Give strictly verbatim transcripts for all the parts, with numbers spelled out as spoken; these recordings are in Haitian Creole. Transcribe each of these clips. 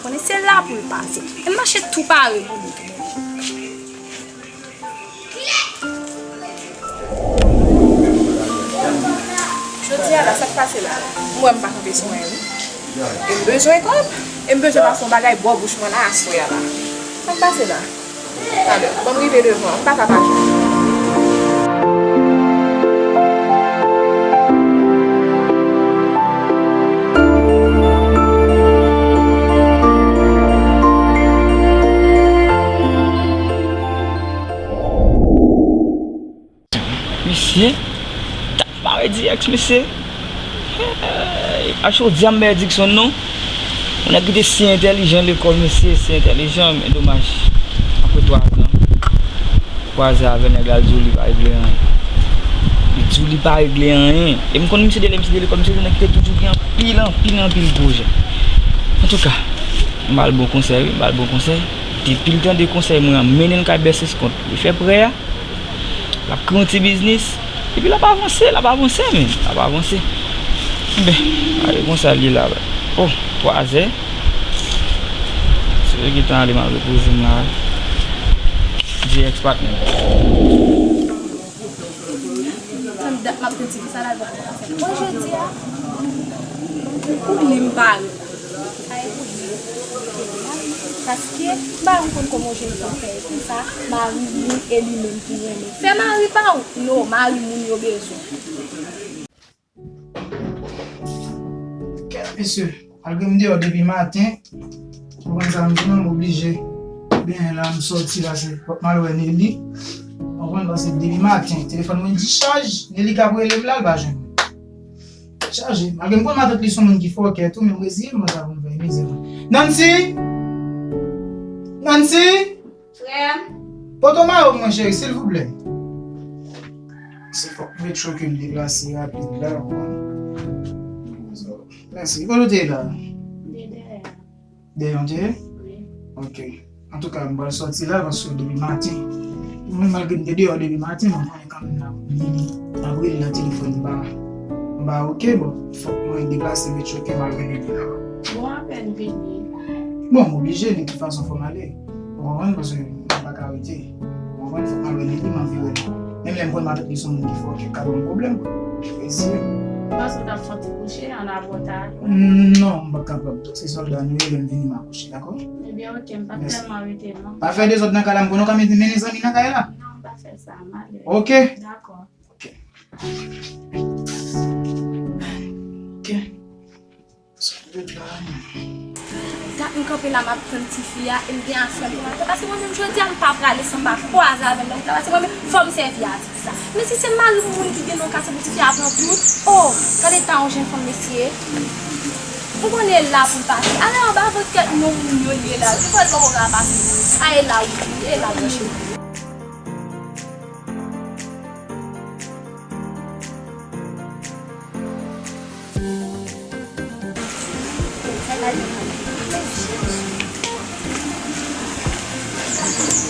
Konnen se la pou l pase. E m mache tou pare pou li tou. Jodi a la, sa k pase la? M wè m pa kanpe sou anyen, wi. E m bezwen kòb, e m bezwen pase yon bagay bò bouch mwen la aswè a la. Sa k pase la? Talè, ban m rive devan, m pa ka pa jwenn. Misye, dat m pa wè Dirèks, mesye. Hey, a jodi a m bèdikson non. Yon nèg ki te si entèlijan lekòl, mesye, si entèlijan, men domaj. Apre twa zan, kwaze avè nèg la, l di w li pa regle anyen. Li di w li pa regle anyen. E m konn misye de lè misye te lekòl, misye se nèg ki te toujou gen anpil, anpil, anpil pwojè. Antouka, m ba l bon konsèy, wi, m ba l bon konsèy. Depi l tande konsèy mwen an, mennen l kay Bèseskont, li fè prè a. L ap kreye yon ti biznis. Epi l ap avanse, l ap avanse, men. L ap avanse. Enben, ale konsa l ye la. Oh, twa zè. Se vre gentan ale, m al repoze m la. Dirèks patnè. Tann dat m ap tann ti fi sa la, l poko kòmanse. Bon, jodi a, pou li m pare. Sa e pou li. Paske, m pa janm konn kòman yon jèn fanm fè konsa, mari moun e li menm pou renmen. Fè mari pa w, non, mari moun yo bezwen. Kèt, mesye, malgre m deyò depi maten, ou konprann sa m di nou, m oblije. Byen, la m sòti la, se fòk m al wè Nelly. Ou konprann, paske depi maten, telefòn mwen dichaj, Nelly k ap rele m la, l pa jwenn mwen. Chaje. Malgre m konn matant li se yon moun ki fòkè tou, men m reziye m konsa pou m fè mizè mwen. Nancy! Nancy! Frè m. Pote yon mayo pou mwen, cheri, silvouplè. Se fòk m make sure ke m deplase rapid la, ou konprann. Mèsi. Kote w te ye la? M te dèyè. Dèyè w te ye? Wi. Ok. Antouka, m pral sòti la paske depi maten, mwen, malgre m te deyò depi maten, men m konnen kanmenm la, m vini, m ap rele nan telefòn, m pa, m pa ok, bon, fòk mwen deplase, make sure ke m al rele li la. Bon, apèn vini. Bon, m oblije, de tout fason, fò m ale. Ou konprann? Paske m pa ka rete. Ou konprann? Fòk m al rele li, m anvi wè li. Menm lè m konn matant li se yon moun ki fòkè, k ka ban m pwoblèm. Mèsi. M panse w t ap fè yon ti kouche, an apre w ta ale. Non, m pa kapab. Se sèlman nou rele m vini, m a kouche, dakò? Ebyen, ok, m p ap tèlman rete, non. Pa fè dezòd nan kay la, m konnen w ka mennen zanmi nan kay la. Non, m pa fè sa, m ale. Ok. Dakò. Ok. Ok. Sa w ret la, non? Dat m kanpe la, m ap tann tifi a, e m gen afè m pou m al fè. Paske mwen menm, jodi a, m pa prale san m pa kwaze avè l nan wout la. Paske mwen menm, fò m sèvi a tifi sa. Men si se mari moun ki gen nan kase pou tifi a pran tout, oh, gade eta yon jèn fanm, mesye. Ou konnen l la pou l pase. Ale anba vant kèt non moun yo li ye la. Li fò l poko ka pase. A, e la wi, e la, monchè.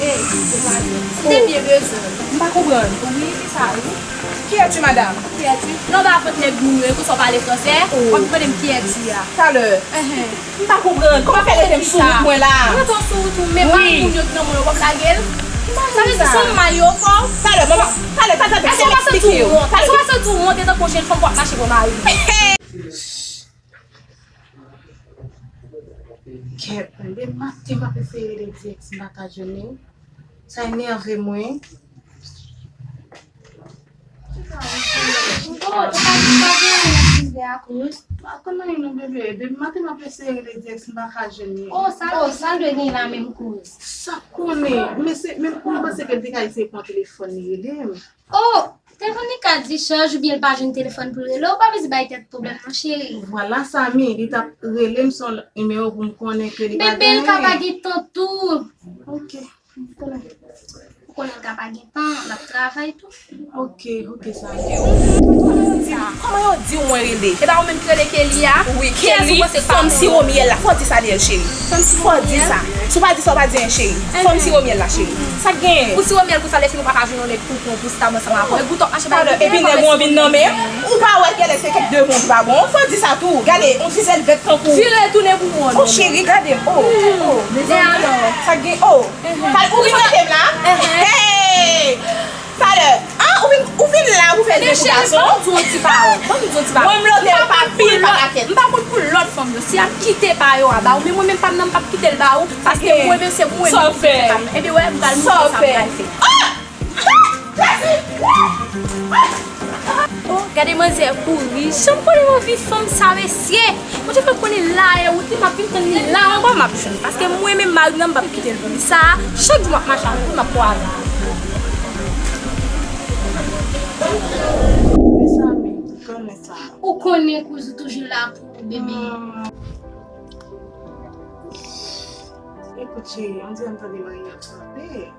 Hey, ou te byen bezwen. M pa konprann. Wi, ki sa, wi? Qui es-tu, madame? Qui es-tu? Non, ba fòt nèg nou ye, konsa w pale fransè. W ap mande m qui es-tu a. Talè. Enhen. M pa konprann. Kòman fè rete m sou wout mwen la? Rete w sou wout ou, men pa moun yo ki nan mwen yo, w ap lage l. Sa vle di se yon may yo fè w? Talè, manman, talè, talè, talè, èske w pa santi w wont? Èske w pa santi w wont etanke yon jèn fanm pou w ap mache pran mari? Kèt, depi maten m ap eseye rele Dirèks, m pa ka jwenn li. Sa enève mwen. Oh, ou pa, ou pa gen anyen nan frijiderè a, kouz? M pa konn anyen non, bebe. Depi maten m ap eseye rele Dirèks, m pa ka jwenn li. Oh, sa, oh, sa dwe gen la menm, kouz. Sa konnen, men se, men m panse ke l te ka eseye pran telefòn li rele m. Oh, telefòn li ka dichaj oubyen l pa jwenn telefòn pou l rele w, pa bezwen bay tèt pwoblèm non, cheri. Vwala, Samy, li t ap rele m sou nimewo pou m konnen ke li pa gen anyen. Bebe, l ka pa gen tan tou. Ok. Ou konnen, ou konnen Ka pa gen tan, l ap travay tou. Ok, ok, sa. Kòman yo di w mwen rele? E pa ou menm ki rele Kelly a? Wi, Kelly, fanm siwo myèl la. Fò w di sa de l, cheri. Fò w di sa. Si w pa di sa, w pa di anyen, cheri. Fanm siwo myèl la, cheri. Sa k genyen? Pou siwo myèl, pou sa, lè fini, ou pa ka jwenn yon nèg pou pran pou stab ansanm avè w. E gouton mache bay. Epi nèg ou an vin nan men. Ou pa wè genlè se kèk devan ki pa bon. Fò w di sa tou. Gade, on ti zèl vèt tankou. Vire tounen pou mwen. Oh, cheri, gade. Oh, oh. Sa k gen? Oh. Ou vin rete m la? Hey! Talè, ah, ou vin, ou vin la pou fè zen pou gason? Ban m di w yon ti pawòl. Ban m di w yon ti pawòl. Mwen, m lòt lè yo pa pil pa pakèt. M pa konn pou lòt fanm yo. Si y ap kite pa yo a ba ou, men mwen menm pa m nan, m p ap kite l ba ou, paske mwen menm se mwen menm ki fè pa m nan. Ebyen, wè, m pral montre sa m pral fè. Ah! Ah! Jezi! Ah! Oh, gade manzè kouri. Jan m konnen anvi fanm sa, mesye. Bondye fè m konnen la e wout li, m ap vin tann li la ankò, m ap jwenn. Paske mwen menm, mari m nan, m p ap kite l pou li. Sa, chak jou m ap mache avè l, m ap kwaze avè l. Mezanmi, konnen sa. Ou konnen kouz ou toujou la pou ou, bebe. Ekout, cheri, on dirè m tande mari ap frape.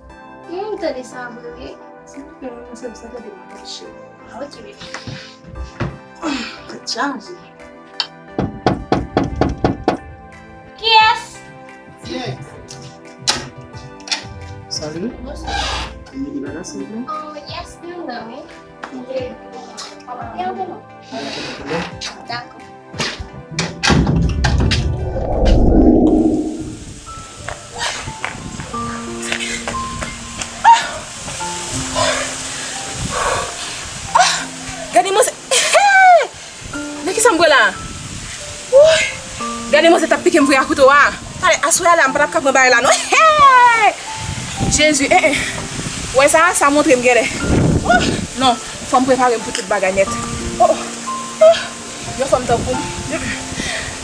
Hmm, tande sa vre, wi. Silvouplè, mwen, se pou sa tande mwen, cheri. Ah, ok, bebe. Tèt chaje. Kiyès? Tiens. Salut. Bonsoir. Can you give us something? Oh, yes, no, no. Ok. Dakò. Gade manzè. Nan kisa m pran la? Wouy! Gade manzè t ap pike m vre ak kouto a. Talè, aswè a la, m pa t ap ka pran bagay la non. Hey! Jezi, eh, eh. Wè sa, sa montre m genlè. Wouy! Non, fò m prepare m pou tout bagay nèt. Oh, oh, oh. Yon fanm tankou m, mm, mm,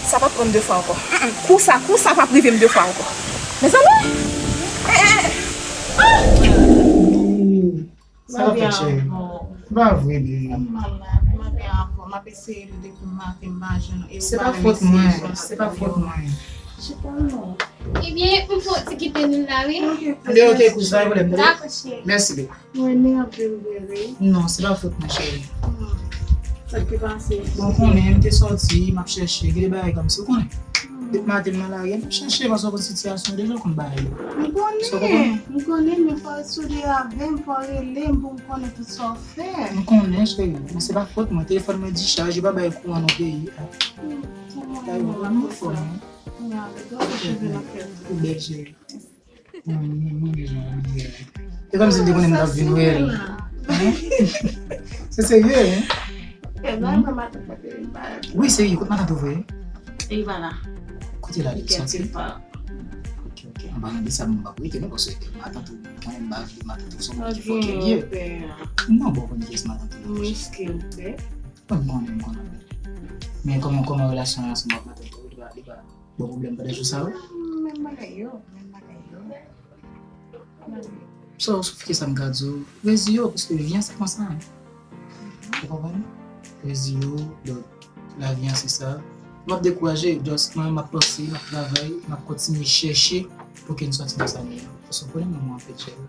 sa p ap pran m de fwa ankò. Mm, mm. Kou sa, kou sa p ap rive m de fwa ankò. Mezanmi! Eh, eh, eh. Ah! Sa w ap fè, cheri? Se pa vre, bebe. M malad, m ap byen avè w. M ap eseye l depi maten, m pa jwenn ou. E ou pa menm eseye jwenn. Se pa fot mwen, se pa fot mwen. Chita non. Ebyen, m fè w ti kite nou la, wi. Ok, ok, kouzen, pa gen pwoblèm. Dakò, cheri. Mèsi, bebe. Mwen, men ap vin bebe. Non, se pa fot mwen, cheri. Hmm. Sa k te pase? Bon, ou konnen, m te sòti, m ap chèche, gen de bagay kòmsi, ou konnen. Depi maten m nan lari a, m ap chache, paske w konn sitiyasyon deja, w konn bagay yo. M konnen, m konnen, men fò w sou li avè m, fò w rele m pou m konnen tout sa w fè. M konnen, cheri, men se pa fot mwen. Telefòn mwen dichaj, yo pa bay kouran nan peyi a. Bay kouran nan fò mwen. Ou bèl, cheri. Mwen, mwen, mwen bezwen ann. Se kòmsi m te konnen m t ap vin wè l. Se serye, wi. Wi, serye, kote matant ou voye? Li pa la. Kote l ale? Li sòti? Ok, ok. An palan de sa, mwen pa pou rete non, paske matant ou, mwen, m pa vle matant ou se yon moun ki fòkè l ye. Non, bon, konn kiyès matant ou ye. Mwen konnen, mwen konnen. Men kòman, kòman relasyon an ansanm ak matant ou? Li pa, li pa Bon pwoblèm pandan jou sa yo? Menm bagay yo, menm bagay yo. Sa w soufri sa m ka di w, reziye w, paske vi an se konsa. Ou konprann? Reziye w, donk, lavi an se sa. M ap dekouraje, just mwen, m ap panse, m ap travay, m ap kontinye chèche pou ke n sòti nan sa nou ye. Paske w konnen mwen, mwen anpil chèche.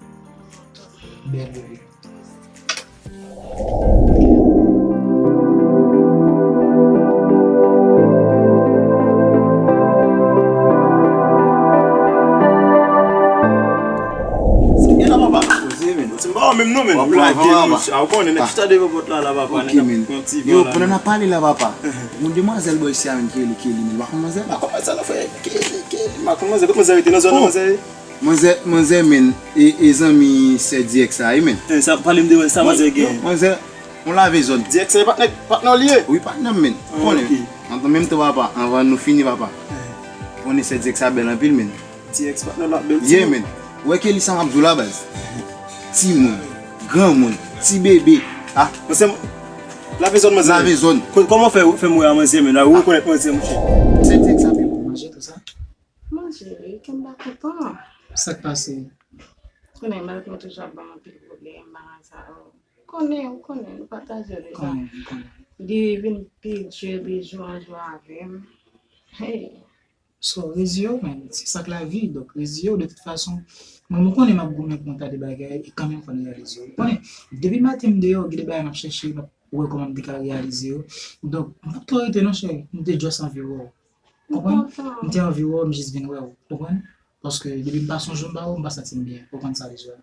Bèl bebe. Sa gen la, papa? Poze, men. Ti m pa wè menm non, men. Ou la gen, papa. A, ou konnen, nèg chita devan pòt la, la, papa. Ok, men. Yo, pandan n ap pale la, papa. Gon demwazèl bò isi a, men, ki rele Kelly, men. Ou pa konn manzè? Pa konn manzè, non, frè. Kelly, Kelly. M pa konn manzè. Kot manzè rete nan zòn nan, manzè? Manzè, manzè, men, e, e zanmi sè D X la, wi, men. Eh, sa, pale m de sa, manzè gen. Manzè, yon lave zòn. D X se patnè, patnè w li ye? Wi, patnè m, men. Konnen. An menm tan, papa, anvan nou fini, papa. Konnen sè D X sa bèl anpil, men. D X patnè w la bèl, yeah, men. Ou wè Kelly sa m ap di w la, baz. Timoun, granmoun, ti bebe, a. Manzè, lave zòn, manzè. Lave zòn. Kòman fè, fè m wè a manzè, men? Ou rekonèt manzè, monchè. Sè D X sa bèl, manje tou sa. Manje, wi, kè m pa kontan. Sa k pase? Konnen, mari m toujou ap ban m anpil pwoblèm, bagay sa yo. Konnen, ou konnen, nou pataje deja. Konnen, konnen. Li vin pi di de jou an jou avè m. Hey. So, reziye w, men, se sa k lavi. Donk, reziye w, de tout fason, mwen, mwen konnen m ap goumen pou yon ta de bagay, e kanmenm fò n reyalize yo. Ou konnen, depi maten m deyò, gen de bagay m ap chèche, m ap wè kòman m te ka reyalize yo. Donk, m p ap twò rete non, cheri. M te just anvi wè w. Konprann? M te anvi wè w, m jis vin wè w. Konprann? Paske depi m pa sonje w, m pa wè w, m pa santi m byen. Konprann sa bezwen.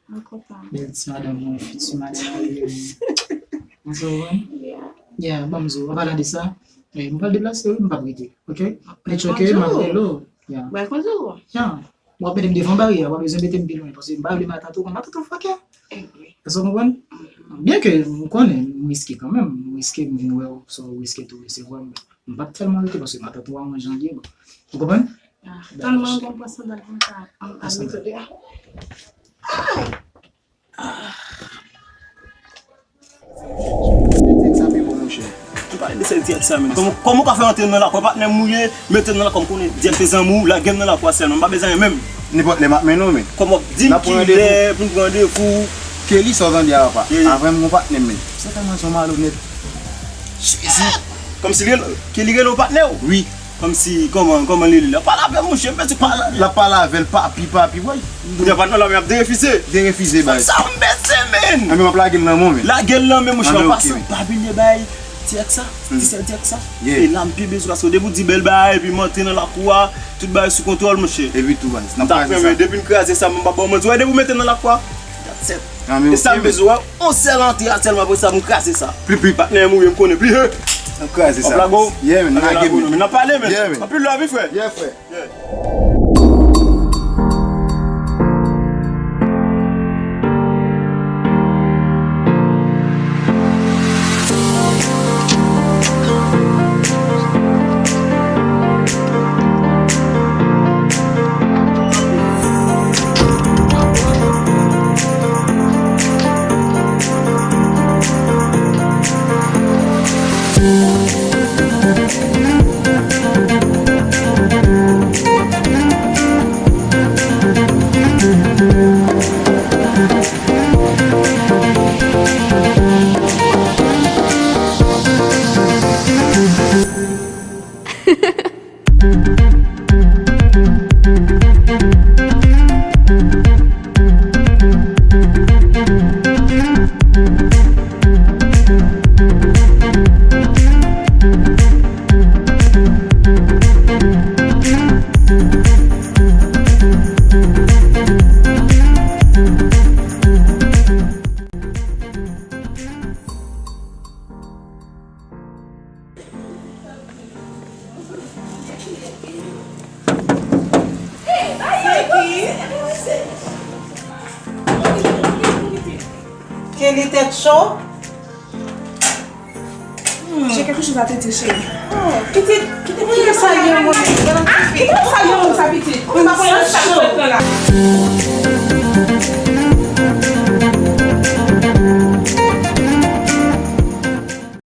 Mwen kontan. Bèl ti madanm mwen, fiti madanm mwen. Ou konprann? Yeah. Yeah, ban m di w, an palan de sa, eh, m pral deplase, wi, m p ap rete, oke? It's oke, m ap rele w. Yeah. Mwen kontan. Yeah. W ap mete m devan baryè, w ap bezwen mete m pi lwen, paske m pa vle matant ou, matant ou fòkè. Èske w konprann? Byen ke m konnen m riske kanmenm, m riske m vin wè w, so w riske tou resevwa m. M p ap tèlman rete paske matant ou a yon jan l ye, bon. Ou konprann? Ah, tann mwen, mwen pran sandal pou mwen ka al netwaye a. Ti sa pi bon, monchè. Ou pale de sèl ti sa, men. Kòman, kòman ou ka fè antre nan lakou a, patnè m ou ye, mete m nan lakou a, m konnen dirèk se zanmi w, lage m nan lakou a sèlman, m pa bezwen anyen menm. Nenpòt lè m ap mennen w, men. Kòman, di m kilè pou n pran randevou. Kelly, sa w tande a, papa? Avè m gon patnè m, men. Sa tèlman se yon malonèt. Jezi. Kòmsi li rele, Kelly rele w patnè w? Wi. Kòmsi, kòman, kòman li rele la? Pale avè m, monchè, m bezwen pale. L ap pale avè l, papi, papi, woy. Kounye a, patnè w la, men ap derefize. Derefize, bay. Sa m bezwen, men. Anben, m ap lage l nan men w, men. Lage l nan men, monchè, an pasan, pa bliye bay. Dirèk sa, ti sèl dirèk sa. E la m pi bezwen, paske depi w di bèl bagay, epi m antre nan lakou a, tout bagay sou kontwòl, monchè. Epi tou, baz, n ap kraze sa. Depi n kraze sa, m pa ba w manti. Wè, depi w mete m nan lakou a, that's it. E sa m bezwen, wè, yon sèl antre a sèlman, apre sa, m kraze sa. Pli, pli. Patnè m ou ye, m konnen, pli he. N ap kraze sa. N ap lage w. Yeah, man, lage m. N ap pale, men. Yeah, man. Anpil love, wi, frè. Yeah, frè. Kelly tèt cho. Hmm. J'ai quelque chose à te dire, chérie. Oh, pitit, pitit, kite sa li yon moun. Ah, kite sa li yon moun sa, pitit. Ou pa konnen sa k fèt nan la.